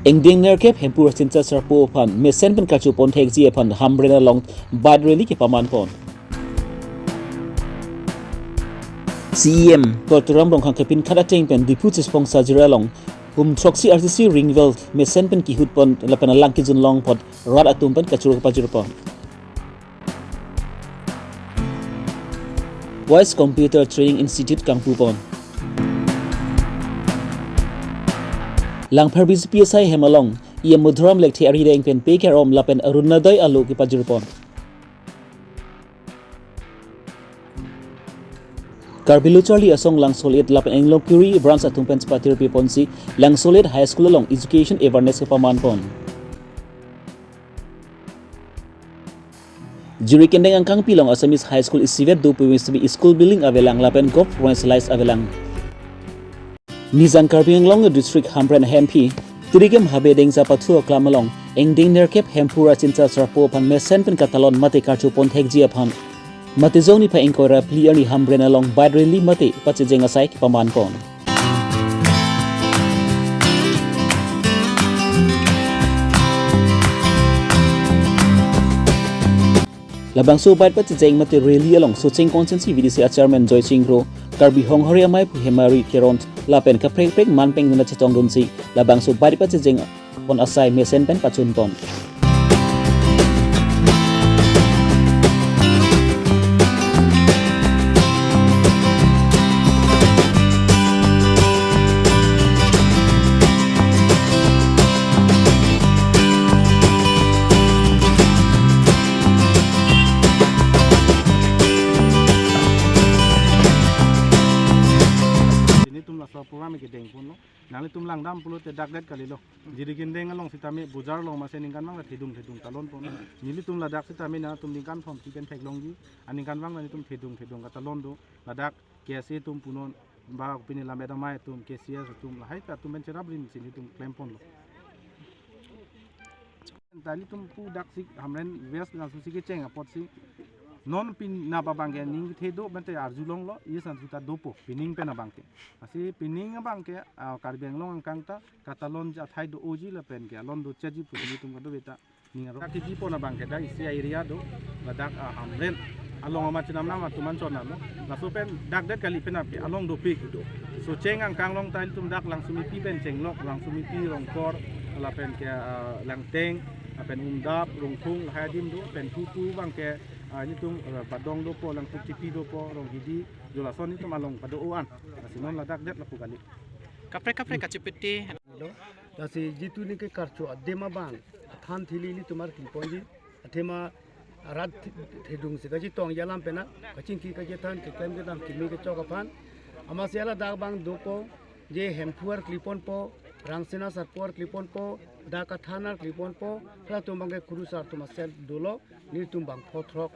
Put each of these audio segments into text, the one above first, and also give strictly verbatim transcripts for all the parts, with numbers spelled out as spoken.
Ingdeng nerkep Hemphu Rasinja Sarpo aphan mesen pen kachepon thekji aphan Hamren along bike rally kepaman pon. C E M Doctor Tuliram Ronghang kepinkhat ateng pen Diphu Chephong Sajir along hum throksi R C C ring well mesen pen kehut pon lapen alang kejun long apot rat atum pen kachoro pajir pon. Voice Computer Training Institute kangpu pon. Langpher B J P asai hem along E M Madhuram Lekthe arideng pen pe kerom lapen Orunodoi alo kepajir pon. Karbi Lo Charli Asong Langsolit lapen Inglongkiri branch atum pen chepatir pi ponsi Langsolit High School along education awareness kepaman pon. Jirikindeng angkangpi along Assamese High School isivet do puvi simi school building avelang lapen govt run slice avelang. Nijang Karbi Anglong district Hamren ahemphu Tirikam Habe Dengja Pathu aklam along ingdeng nerkep Hemphu Rasinja Sarpo aphan mesen pen katalon mate kachepon thekji aphan Matijong niphai ingkoi ra phli arni Hamren along bike rally mate pachejeng asai kepaman pon. Labangso bike pachejeng mate rally along Socheng constituency V D C a chairman Joysing Kro, Karbi Honghari amei pu Hemari Teron lapen kaprek kaprek manpeng dun chetongdunsi labangso bike pachejeng pon asai mesen pen pachun pon. Nelitum laso program kedeng ponlo. Nanglitum langdam pulote dakdet kalilo. Jirikindeng along sitame bojar along masi ningkan vang la thedung thedung talon pon. Nelitum ladak sitame nangtum ningkan thom si pen theklongji. Aningkan vang la nelitum thedung thedung katalon do. Ladak K S A atum punon ba pini lammet amei atum, K C S atum lahai ta atum pen cherap rinsi nelitum klem ponlo. Ta nelitum pu daksi Hamren West nangsusi kecheng apotsi non pini abangke ning kethe do mate arjulonglo, yes nangsuta dopo pining pen abangke. Lasi pining abangke, ah, Karbi Anglong angkang ta katalon athai do-oji lapen ke alon dochotji pu nelitum kadokave ta ning arong. Dak keji pon abangke dak isi area do, ladak, ah, Hamren along ama chenam nam atum an chon nam. Laso pen dakdet kali pen api along dopik do. Socheng angkang along ta ilitum dak Langsomipi pen chenglok, Langsomipi, Rongkor, lapen ke, ah, Langteng, lapen Umdap, Rongphung, lahai adim do, pen Thupu abangke, ah, ilitum, ah, Badong dopo, Langpuktipi dopo, Ronghidi, jo lason ilitum along pado-o an. Lasi non ladak det lapu kali. Kaprek kaprek kachepete. Lo, lasi jitu ningke karcho adim abang, athan thili ilitum ar kli ponji, athema rat thi-, thedung si kachetongji alam pen na, kachingki kachethan, keklem kedam kimi kechok aphan. Amatsi ladak abang dopo, je Hemphu ar kli ponpo, Rangsina Sarpo ar kli ponpo, dak athan ar kli ponpo, halatum abangke kurusar atum asel dolo, nelitum bang pho throk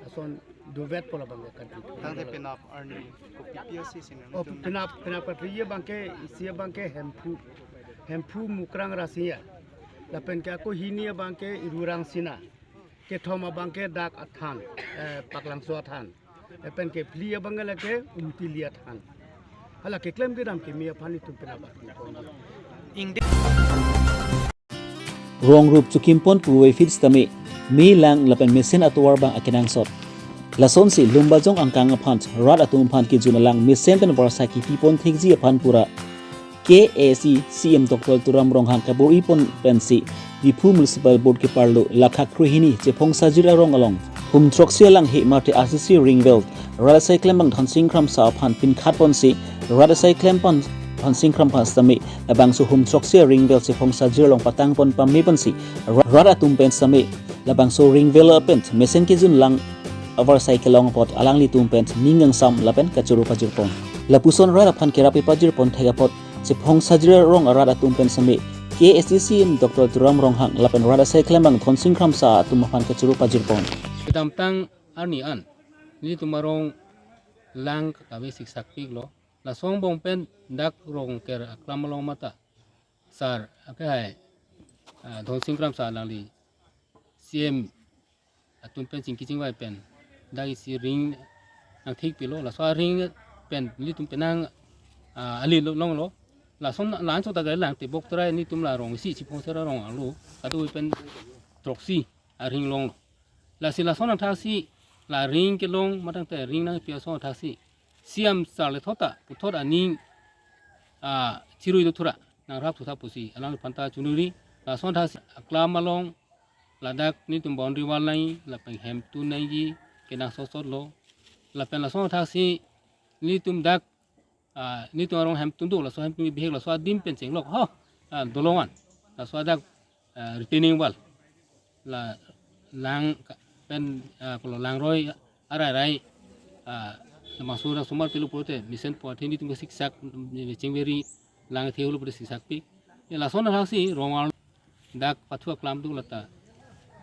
ason dovet pu labangke kan. Tangte penap arni kopi pi asi sini. Oh, nelitum penap, penap katri abangke, isi abangke Hemphu, Hemphu Mukrang Rasinja. Lapen ke ako hini abangke Iru Rangsina. Kethom abangke dak athan, eh, Paklangso athan. Lapen ke phli abangke lake Umpili athan. Hala keklem kedam kimi aphan itum penap. Ingdeng. Rong rup chukim pon puvoiphit sitame me lang lapen mesen atovar abang akenangsot. Lasonsi Lumbajong angkang aphan rat atum aphan kejun alang mesen pen varsai kepi pon thekji aphan pura K A A C C E M Doctor Tuliram Ronghang kabor-i pon pensi Diphu Municipal Board keparlo lakha krehini Chephong Sajir arong along hum throksi alang he mate R C C ring well rat asai klembang Dhonsing Kramsa aphan pinkhat ponsi rat asai klem pon Dhonsing Kramsa sitame labangso hum throksi ring well Chephong Sajir along patang pon pame ponsi rat atum pen sitame labangso ring well pen mesen kejun lang avarsai kelong apot alanglitum pen ning kangsam lapen kachoro pajir pon. Lapuson rat aphan kerap pajir pon thek apot Chephong Sajir arong arat atum pen sitame K A A C C C E M Doctor Tuliram Ronghang lapen rat asai klembang Dhonsing Kramsa atum aphan kachoro pajir pon. Kedamtang arni an nelitum arong lang kave siksak piklo. Laso angbong pen dak Rongker aklam along mate sar ake hai, ah, Dhonsing Kramsa alangli C E M atum pen chingki chingvai pen dak isi ring nangthik pilo, laso aring pen nelitum penang, ah, ali lo longlo. Lason la-an chot ta ke lang tebok trai nelitum la rong isi Chiphongser arong arlo kadokave pen throksi areng longlo. Lasi lason athak si la reng kelong matang te reng nangpi ason athak si C M sir le thot ta puthot aning, ah, chirui do thura nangrap thu tha pusi alangphan ta choningri. Lason athak si aklam along ladak nelitum boundary wall nangji lapen hemtun nangji kenangsot sotlo. Lapen lason athak si nelitum dak, ah, nelitum arong hemtun do, laso hemtun bihek laso adim pen chenglok ho, ah, dolongan laso adak, ah, retaining wall la lang ka-, pen, ah, kolo langroi arai rai, ah, laso masura sumar pilo pulote mesenpo, athe nelitum siksak, mm, chingveri lang the holo pulote siksak pi. Ya, lason athak si rong arlo dak pathu aklam do lata,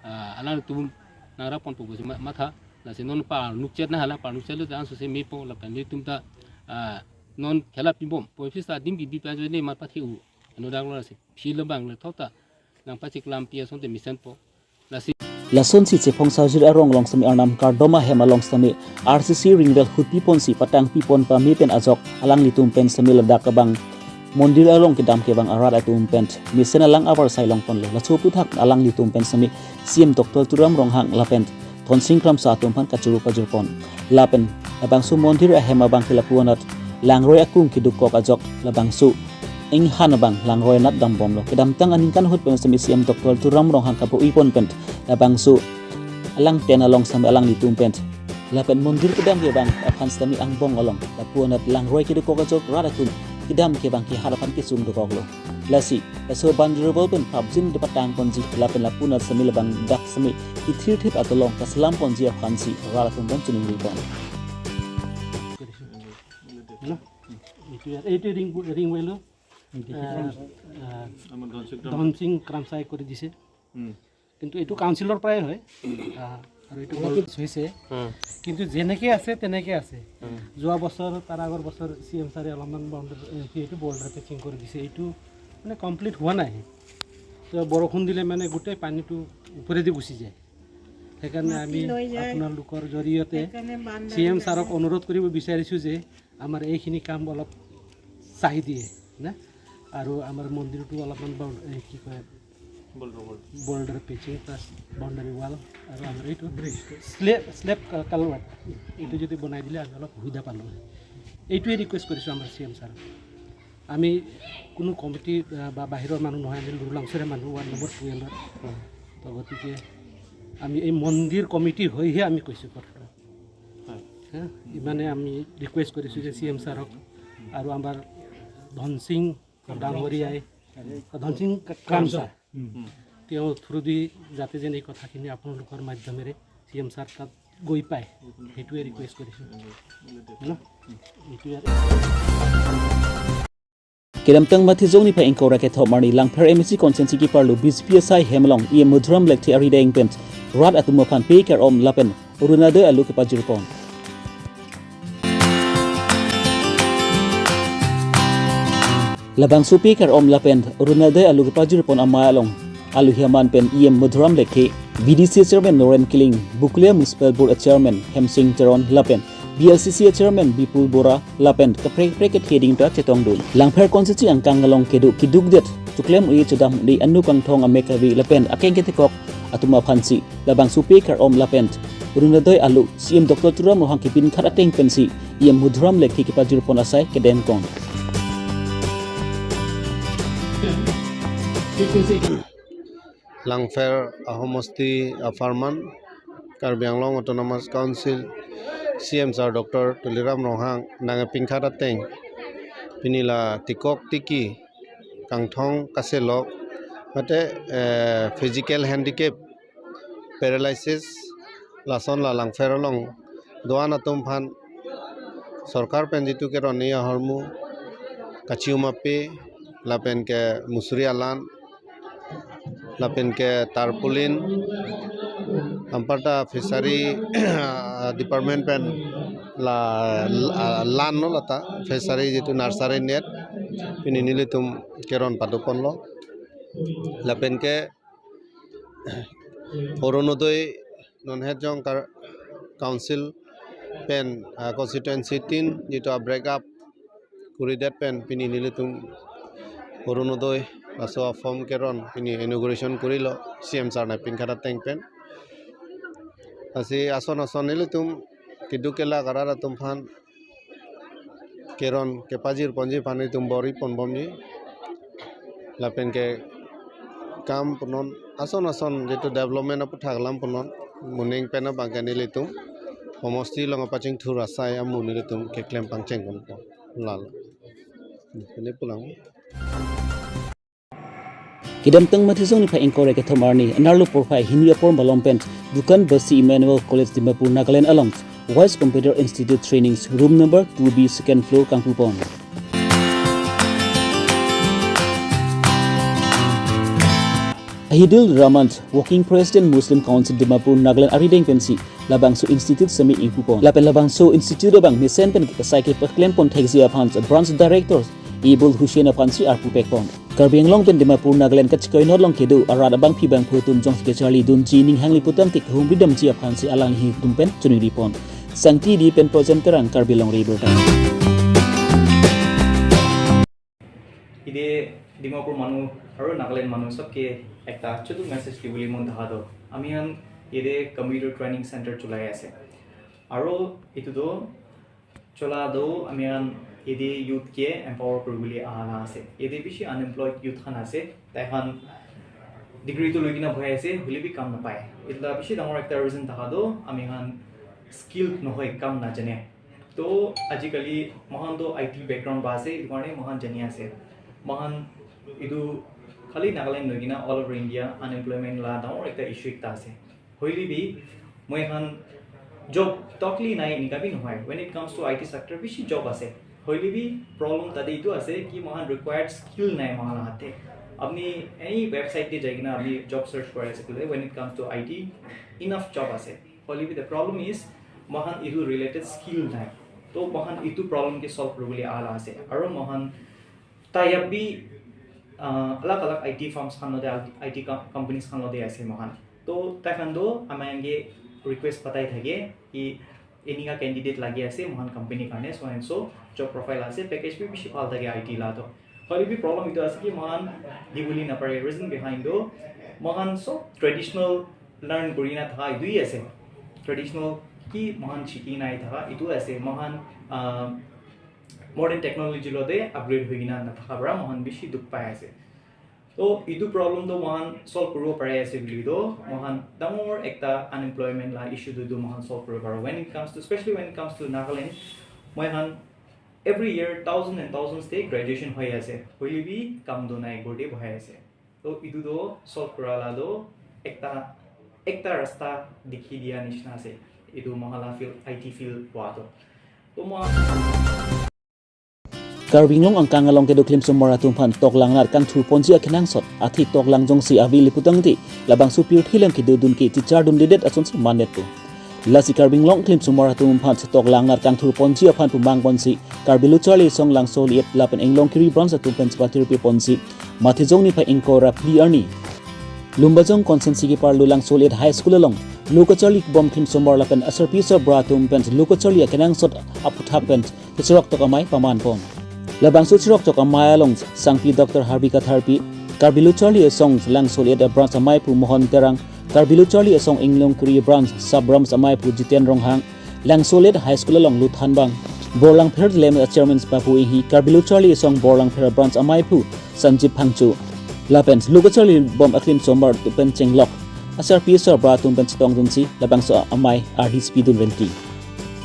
ah, alangtum nangrap ponpo pusi ma-, matha. Lasi non parnukchet na hala, parnukchet le ta ansose mepo lapen nelitum ta, ah, non khela pimbom. Pu office ta adim kebi pa ajoine mat pathe-o. Ano dak lo lasi phil abang le thot ta nangpacheklampi asonte mesenpo. Lasi lasonsi Chiphongser arong along sitame arnam kardom ahem along sitame R C C ringvel hutpi ponsi patangpi pon pame pen ajok alanglitum pen sitame ladak abang mondir along kedam kevang arat atum pen mesen alang avarsai longponlo. Laso aphuthak alanglitum pen sitame C M Doctor Tuliram Ronghang lapen Dhonsing Kramsa atum aphan kachoro pajirpon. Lapen labangso mondir ahem abang ke lapu anat langroi akung kedukok ajok labangso inghan abang langroi anat dambomlo. Kedamtang aningkan ahut pen sitame C M Doctor Tuliram Ronghang kabu-i pon pen labangso alang tent along sitame alanglitum pen lapen mondir kedam kevang aphan sitame angbong along lapu anat langroi kedukok ajok rat atum kedam kevang kehat aphan kesung dokoklo. Lasi laso boundary wall pen prapjin de patang ponji lapen lapu anat sitame labang dak sitame kethirthip atolong kaselam ponji aphansi rat atum pen choningri pon. এইটো ইয়াত, এইটো ring, ring ৱেলো, আহ, আহ, আমাৰ ধনসিং ধনসিং ক্ৰামচাই কৰি দিছে। উম। কিন্তু এইটো কাউন্সিলৰ পৰাই হয়। আহ, আৰু এইটো বল হৈছে। উম। কিন্তু যেনেকে আছে, তেনেকে আছে। উম। যোৱা বছৰ, তাৰ আগৰ বছৰ চি এম ছাৰে অলপমান বাউণ্ডাৰী, এ, কি এইটো বৰ্ডাৰ পেচিং কৰি দিছে। এইটো মানে কমপ্লিট হোৱা নাই। তো বৰষুণ দিলে মানে গোটেই পানীটো ওপৰেদি গুচি যায়। সেইকাৰণে মাটি আমি লৈ যায়। আপোনালোকৰ জৰিয়তে সেইকাৰণে বাউণ্ডাৰী চি এম লাগে। ছাৰক অনুৰোধ কৰিব বিচাৰিছোঁ যে আমাৰ এইখিনি কাম অলপ চাই দিয়ে না, আৰু আমাৰ মন্দিৰটো অলপমান বাউ-, এই কি কয়, বৰ্ডাৰ ৱাল। বৰ্ডাৰ পেচিং প্লাছ বাউণ্ডাৰী ৱাল আৰু আমাৰ এইটো ব্ৰিজ। শ্লেব, শ্লেব কা-, কালভাৰ্ট এইটো যদি বনাই দিলে আমি অলপ সুবিধা পালোঁ হয়। এইটোৱে ৰিকুৱেষ্ট কৰিছোঁ আমাৰ চি এম ছাৰক। আমি কোনো কমিটি, আহ, বা বাহিৰৰ মানুহ নহয়, আমি লুৰুলাংচৰে মানুহ, ৱাৰ্ড নম্বৰ টুৱেলভৰ। উম। তো গতিকে আমি এই মন্দিৰ কমিটি হৈহে আমি কৈছোঁ কথাটো। হয়। হা? ইমানে আমি ৰিকুৱেষ্ট কৰিছোঁ যে চি এম ছাৰক আৰু আমাৰ ধনসিং ডাঙৰীয়াই, ধনসিং কা-, ক্ৰামছা, উম। তেওঁ থ্ৰুদি যাতে যেন এই কথাখিনি আপোনালোকৰ মাধ্যমেৰে চি এম ছাৰ তাত গৈ পায়, সেইটোৱে ৰিকুৱেষ্ট কৰিছোঁ। ন? এইটোৱে আৰু। Kedamtang Matijong niphai ingkoi ra kethom arni Langpher M A C constituency keparlo B J P asai hem along E M Madhuram Lekthe arideng pen rat atum aphan pe ker-om lapen Orunodoi alu kepajirpon. Labangso pe ker-om lapen Orunodoi alu kepajirpon amei along aluhi aman pen E M Madhuram Lekthe, V D C chairman Noren Killing, Bokolia Municipal Board chairman Hemsing Teron lapen B L C C chairman Bipul Bora lapen kaprek kaprek kethe ding ta chetongdun. Langpher constituency angkang along kedo keduk det, choklem un-e chodam un-e anu kangthong amek ave lapen akeng ketekok atum aphansi labangso pe ker-om lapen Orunodoi alu C M Doctor Tuliram Ronghang kepin khat ateng pensi E M Madhuram Lekthe kepajirpon asai kedengkon. Langpher ahomosti apharman Karbi Anglong Autonomous Council C M sir Doctor Tuliram Ronghang nangkepin khat ateng pini la tekok tiki kangthong kaselok mate, eh, physical handicap, paralysis, lason la Langpher along do-an atum aphan sorkar pen jitu ke roni ahormu, kachium ape, lapen ke musuri alan, lapen ke tarpaulin, anparta fishery department pen la, la, lan lo lata, fishery jitu nursery net, pini nelitum keron padoponlo, lapen ke Orunodoi non het jong kar council pen, ah, constituency tin jitu a break up kuridet pen pini nelitum Orunodoi laso a-form keron pini inauguration korilo C M sir nangpingkhat ateng pen. Lasi ason ason nelitum keduk kelak arat atum aphan keron kepajir ponji aphan nelitum bor-i ponbomji. Lapen ke kam punon ason ason jitu development aputhak alam punon moning pen abang ke nelitum homosti along apachingthur asai amu nelitum keklem pangcheng ponpo. Lalo. Ini pulang. Kedamtang Matijong niphai ingkoi ra kethom arni, anerlo porphai hini apor malom pen, Dukan Basti Emmanuel College Dimapur, Nagaland along Voice Computer Institute Trainings, room number two B, second floor, kangpupon. Ahidul Rahman, Working President, Muslim Council Dimapur, Nagaland arideng pensi labangso institute semi ingpupon. Lapen labangso institute abang mesen pen sai kepaklem pon thekji aphan Branch Director Ibul Hussain aphansi arpu pekpon. Karbi Anglong pen Dimapur, Nagaland kachikoi north along kedo arat abangpi bangphu atum jongsi kacharli dunji ning hangli putangte kehumri damji aphansi alangli atum pen choningri pon. Sangti di pen Projen Terang, Karbi Longri Birta. Ide Dimapur manu aru Nagaland manu sobke ekta chutu message dibole mon thahado. Ami khan ide computer training center cholai ase. Aru itu do chola do ami khan ide youth ke empower koribole ahala ase. Ide bishi unemployed youth khan ase. Tai khan degree tu loikena bohi ase, hoilebi kam napai. Itla bishi dangor ekta reason thahado ami khan skill nohoi, kam najane. To ajikali mohan to I T background ba ase, itu karne mohan jani ase. Mohan itu khali Nagaland nohoi kena all over India unemployment la dangor ekta issue ekta ase. Hoilebi mohan job totally nai eneka bi nohoi. When it comes to I T sector, bishi job ase. Hoilebi problem tade itu ase ki mohan required skill nai mohan hatthe. Apni any website te jai kena apni job search kori ase koile, when it comes to I T, enough job ase. Hoilebi the problem is mohan itu related skill nai. To mohan itu problem ke solve koribole ahala ase. Aru mohan tie up bi, ah, alag alag I T firms khan lode, I T com-, companies khan lode ase mohan. To tai khan do amai anke request patai thake ki eneka candidate lage ase mohan company karne, so and so job profile ase, package bi bishi bhal thake I T la to. Hoilebi problem itu ase ki mohan dibole napare, reason behind do mohan sob traditional learn kori na thaka itu ase. Traditional ki mohan chiki nai thaka itu ase. Mohan, ah, modern technology lode upgrade hoi kena nathaka para mohan bishi dukh pai ase. To itu problem to mohan solve koribo pare ase koile to mohan dangor ekta unemployment la issue tu tu mohan solve koribo paro. When it comes to, especially when it comes to Nagaland, mohan every year thousand and thousands te graduation hoi ase, hoilebi kam do nai, ghor te bohi ase. To itu to solve kora la to ekta, ekta rasta dikhi dia nishina ase. Itu mohan la field, I T field wa to. To mohan Karbi Anglong angkang along kedo klimsomar atum aphan toklang nat kangthur ponji akenangsot, athik toklang jongsi ave le putangte labangso pirthe along kedodun ke chichardundedet asonsi mandet pu. Lasi Karbi Anglong klimsomar atum aphan toklang nat kangthur ponji aphan pu mang ponsi Karbi Lo Charli Asong Langsoliet lapen Inglongkiri branch atum pen chepatirpi ponsi Matijong niphai ingkoi ra phli arni Lumbajong constituency keparlo Langsoliet High School along lo kacharli bom klimsomar lapen asarpi asarbura atum pen lo kacharli akenangsot aphuthak pen kecheroktok amei paman pon. Labangso cheroktok amei along sangpi Doctor Harbi Katharpi, Karbi Lo Charli Asong Langsoliet a-branch amei aphu Mohon Terang, Karbi Lo Charli Asong Inglongkiri branch sub-branch amei aphu Jiten Ronghang, Langsoliet High School along lo thanbang Borlangpher Lem a-chairman Papu Inghi, Karbi Lo Charli Asong Borlangpher branch amei aphu Sanjib Phangcho. Lapen lo kacharli bom aklimsomar atum pen chenglok asarpi asarbura atum pen chetongdunsi labangso amei arhi chepidun venti.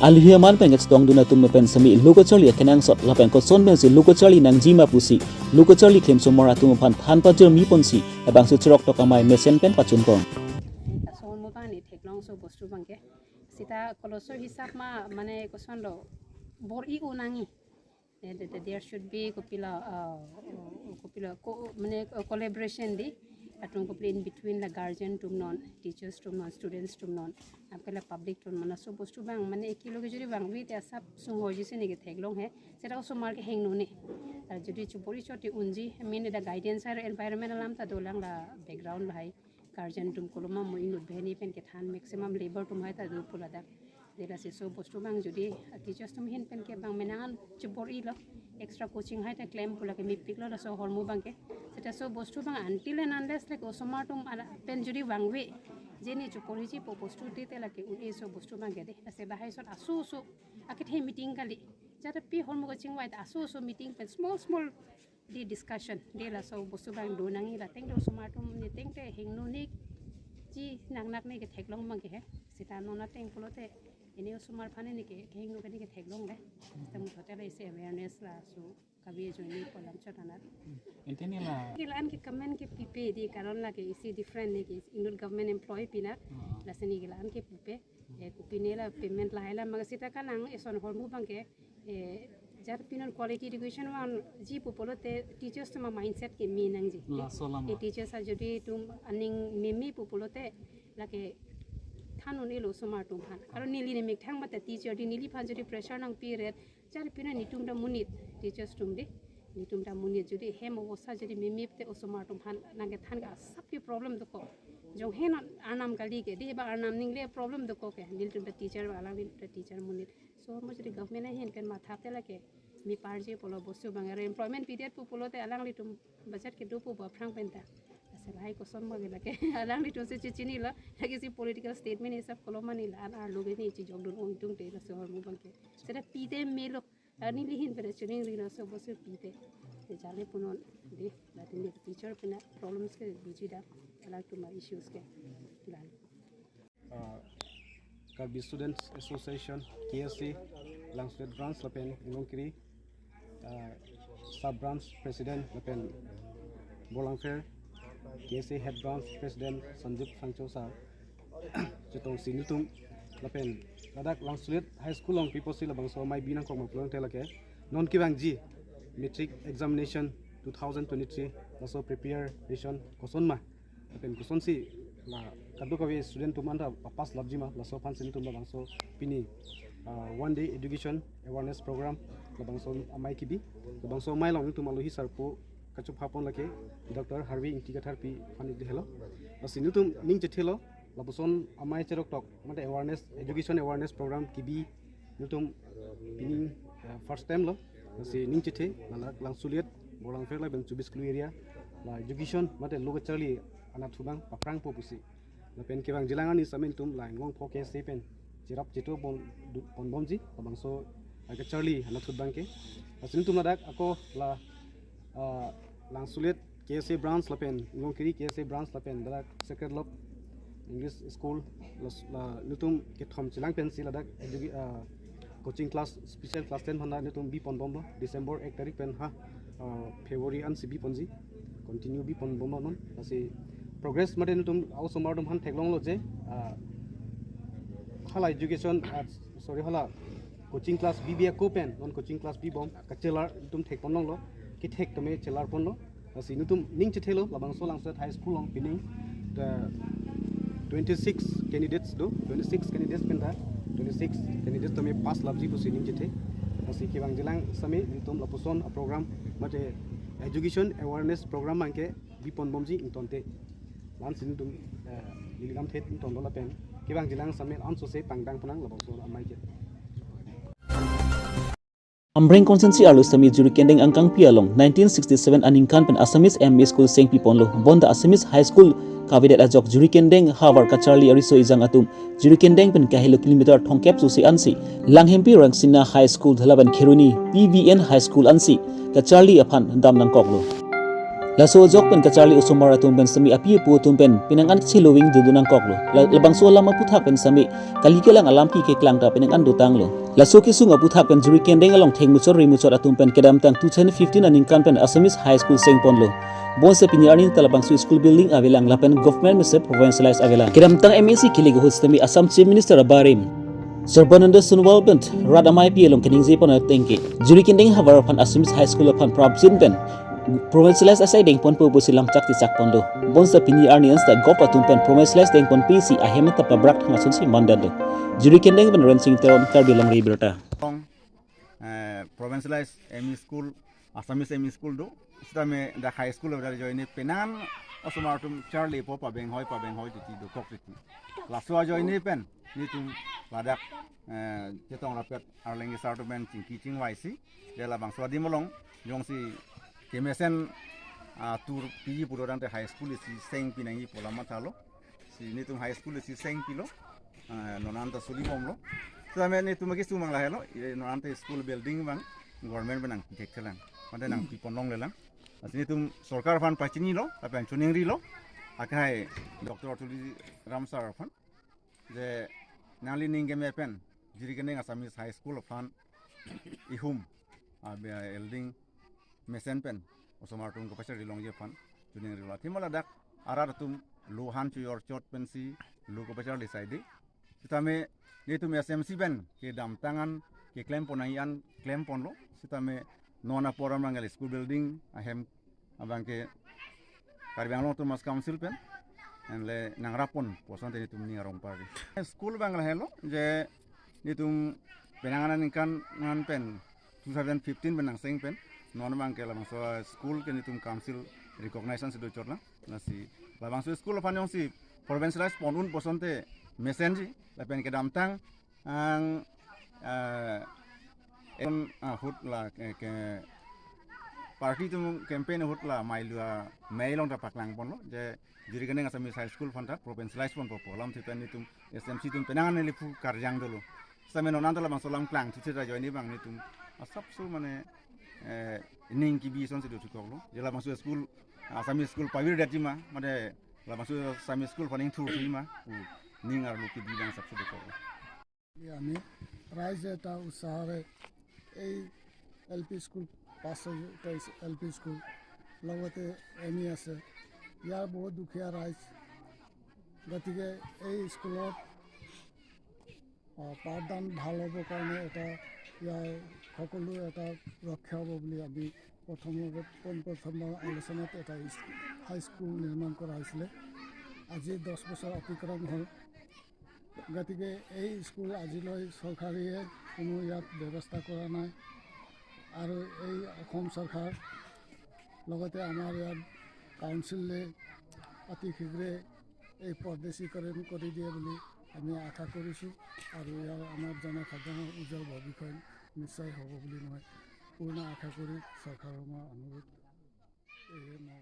Aluhi aman pen kachetongdun atum pen semi lo kacharli akenangsot lapen koson pensi lo kacharli nangji ma pusi lo kacharli klimsomar atum aphan than pajirmi ponsi labangso cheroktok amei mesen pen pachun pon. Laso mo bang ne theklongso bostu bang ke. Sita kolosor hisap ma mane kosonlo bor-i un nangji. There, there, there should be kopilo, uh, kopilo, co-, mane, uh, collaboration di. Atum kopilo in between la guardian atum non, teachers atum non, students atum non, apkala public atum non, laso bostu bang, mane ekilo kejuri bang, wi te asap sung hoji sini ke theklong he, seta osomar ke hingno ne. Tar jodi chubori choti unji, mane da guidance ar environment alam ta dolang la background lahai. Guardian atum koloma mo inut bihani pen kethan maximum labor atum hai ta do pu ladak. Dela si laso bostu abang jodi, ah, teachers atum ahin pen ke abang menang an chibor-ilo, extra coaching hai ta klem pu lake mepiklo laso ahormu abang ke. Seta laso bostu abang until and unless lake osomar atum ala pen jodi vangve, je ne chokori ji pu bostu te te lake un-e laso bostu abang ke de. Lasi lahai ason aso aso akethe meeting kali. Jata pi ahormu kachingvai ta aso aso meeting pen small small di discussion, di laso bostu abang do nangji, la ateng te osomar atum ne ateng te hingno ne ji nang nak ne ketheklong abang ke he. Seta non ateng pulote, ini osomar aphan ne ke hingno ke ne ketheklong le. Seta muthote la isi awareness laso kave ajoine pu alam chot anat. Ante neli la. Ke la-an ke comment kepipe di, karon lake isi different ne ke inut government employee pinat. Ah. Lasi neli ke la-an kepipe. Eh, kopine la payment lahai la, maka seta kanang eson ahormu abang ke, eh, jat pinon quality education vangji pu pulote teachers atum a-mindset ke me nangji. Laso alam. Eh, teachers ajodi atum aning meme pu pulote lake than un-elo osomar atum aphan. Karon neli ne methang mate teacher di, neliphan jodi pressure nangpi ret, jat pinon netum ta monit, teachers atum di. Netum ta monit, jodi hem obosta jodi meme te osomar atum aphan nangkethan ke asap ke problem dokok. Jong hen arnam kali ke, di ba arnam ningle problem dokok ke. Nelitum ta teacher ba, alanglitum ta teacher monit. So mo jodi government ahin pen matha te lake meparji pulo bostu abang, re-employment pidet pu pulote alanglitum budget kedo pu ba aphrang pen ta. Lasi lahai koson ma ke lake. Alanglitum si chechinilo, lake si political statement hisap kolo mani la-an arlo ke ne chijokdun ongdung te laso ahormu abang ke. Seta pite melo. Ani lihin pada chuning rina laso bostu pite. Te jale punon de, latin de teacher pen problems ke biji da, alangtum a-issues ke. Lalo. Uh, Karbi Students Association, K S A, Langsulet Branch lapen Inglongkiri, uh, Sub Branch President lapen Borlangpher, K S A Head Branch President Sanjib Phangcho sir, chetongsi nelitum lapen ladak Langsulet High School along pi apotsi labangso amei bi nangkok ma pulote lake non kevangji matric examination two thousand twenty-three laso preparation koson ma, lapen kosonsi la kadokave student atum anta pass lapji ma, laso aphansi nelitum labangso pini, ah, one day education awareness program labangso amei kebi. Labangso amei along nelitum alohi sarpo kachopha pon lake Doctor Harvey Ingti Katharpi aphan ikdihelo. Lasi nelitum ning chethelo, lapuson amei cheroktok, mate awareness, education awareness program kebi nelitum pini, eh, first time lo. Lasi ning chethe, la, la Langsulet, Borlangpher lapen Chubis Kilo area la education mate lo kacharli anatthu abang paphrangpo pusi. Lapen kevangjilang arni sitame nelitum la Inglongpho K S A pen cherap cheto pon du-, ponbomji labangso, ah, kacharli anatthu abang ke. Lasi nelitum ladak ako la, ah, Langsulet K S A Branch lapen Inglongkiri K S A Branch lapen ladak Sacred Love English School, las-, la nelitum kethom chelang pensi ladak educa-, ah, coaching class, special class ten aphan nelitum bi ponbomlo December ek tarik pen ha, ah, February ansi bi ponji, continue bi ponbomlo non. Lasi progress mate nelitum osomar atum aphan theklonglo je, ah, hala education, ah, sorry, hala coaching class bibi ako pen non coaching class bibom kachelar nelitum thek ponlonglo, kethek tame chelar ponlo. Lasi nelitum ning chethelo, labangso Langsulet High School along pining the twenty-six candidates do, twenty-six candidates pen ta twenty-six candidates tame pass lapji pusi ning chethe. Lasi kevangjilang sitame nelitum lapuson a-program mate education awareness program abang ke bi ponbomji ingtonte. La-ansi nelitum, eh, neli lamthe ingtonlo lapen kevangjilang sitame ansose pangdang ponang labangso amei ke. Amreng constituency arlo sitame Juri Kendeng angkangpi along nineteen sixty-seven aningkan pen Assamese M E school sengpi ponlo. Bonta Assamese High School kavedet ajok Juri Kendeng havar kacharli ariso ejang atum Juri Kendeng pen kahelo kilometer thomkep susi ansi Langhempi Rangsina High School lapen Kheroni P V N High School ansi kacharli aphan dam nangkoklo. Laso ajok pen kacharli osomar atum pen sitame api apo atum pen penang an cheloving dundun nangkoklo. La-, labangso alam aputhak pen sitame kali kelang alam keklang ta penang an dotanglo. Laso kesung aputhak pen Juri Kendeng along thengmuchot rimuchot atum pen kedamtang two thousand fifteen aningkan pen Assamese High School sengponlo. Bonseta pini arni ta labangso school building avelang lapen government mesen provincialize avelang. Kedamtang M A C kele ahut sitame Assam Chief Minister abarim Sarbananda Sonowal pen rat ameipi along keningje pon ateng ke Juri Kendeng havar aphan Assamese High School aphan prapjin pen provincialize asai dengponpo pusi lamchak tichak ponlo. Bonseta pini arni ansta gop atum pen provincialize dengponpisi ahem ta pabrak thang asonsi mandan do. Juri Kendeng pen Rensing Teron, Karbi Longri Abirta. Long, eh, provincialize M E school, Assamese M E school do. Sitame dak high school dak ajoine penang osomar atum charlipo, pabenghoi pabenghoi titi dokok titi. Laso ajoine pen netum ladak, eh, chetong rapet arleng sar atum pen chingki chingvaisi, de labangso adim along jongsi kemesen atur piji pulo tangte high school isi seng pinangji pu alam mathalo. Si netum high school isi seng pilo, eh, non anta suli bomlo. Sitame netum akesung abang lahelo, eh, non anta school building abang government pen nangpithekthelang, mate nangpipon longlelang. Lasi netum sorkar aphan pachinilo, lapen choningrilo, akhai Doctor Tuliram sir aphan, je nangli ning keme pen Jirikindeng Assamese High School aphan ihum, ah, be-, building mesen pen osomar atum kapacharli longji aphan choningrilo. Athema ladak arat atum lo han chojor chot pensi lo kapacharli saide. Sitame netum S M C pen kedamtang an keklem pon nangji an klem ponlo. Sitame non apor amang el school building ahem abang ke Karbi Anglong Autonomous Council pen anle nangrap pon pu asonte netum ning arong pardi. School abang lahelo je netum penang aningkan an pen two thousand fifteen pen nangseng pen non abang ke labangso school ke netum council recognition si dochotlang. Lasi labangso school aphan jongsi provincialize pon un pu asonte mesenji, lapen kedamtang ang, eh, en, ah, ahut la ke, ke party atum campaign ahut la mailu amei along ta paklang ponlo je Jirikindeng Assamese High School aphan ta provincialize ponpo pu alam thek pen netum S M C atum penang an neli pu karjang dolo. Sitame non anta labangso alam klangthu thek ajoine abang netum asapso mane, eh, ning kebi asonsi dothukoklo. Je labangso school, Assamese school pavirdetji ma, mate labangso Assamese school aphan ingthurthuji ma pu ning arlo kebi abang asapso dokoklo. আমি ৰাইজ এটা উৎসাহেৰে এই L P school, পাঁচ ছয়টা L P school, লগতে M E আছে, ইয়াৰ বহুত দুখীয়া ৰাইজ। গতিকে এই স্কুলত, আহ, পাঠদান ভাল হ'বৰ কাৰণে এটা, ইয়াৰ সকলো এটা ৰক্ষা হ'ব বুলি আমি প্ৰথমতে, পোনপ্ৰথম আলোচনাত এটা ইস-, হাইস্কুল নিৰ্মাণ কৰা হৈছিলে। আজি দহ বছৰ অতিক্ৰম হ'ল। গতিকে এই স্কুল আজিলৈ চৰকাৰে কোনো ইয়াত ব্যৱস্থা কৰা নাই। আৰু এই অসম চৰকাৰ লগতে আমাৰ ইয়াত কাউন্সিলে অতি শীঘ্ৰে এই পৰ্দেশীকৰণ কৰি দিয়ে বুলি আমি আশা কৰিছোঁ। আৰু ইয়াৰ আমাৰ জনসাধাৰণৰ উজ্জ্বল ভৱিষ্যত নিশ্চয় হ'ব বুলি মই পূৰ্ণ আশা কৰি চৰকাৰৰ মই অনুৰোধ, এয়ে মই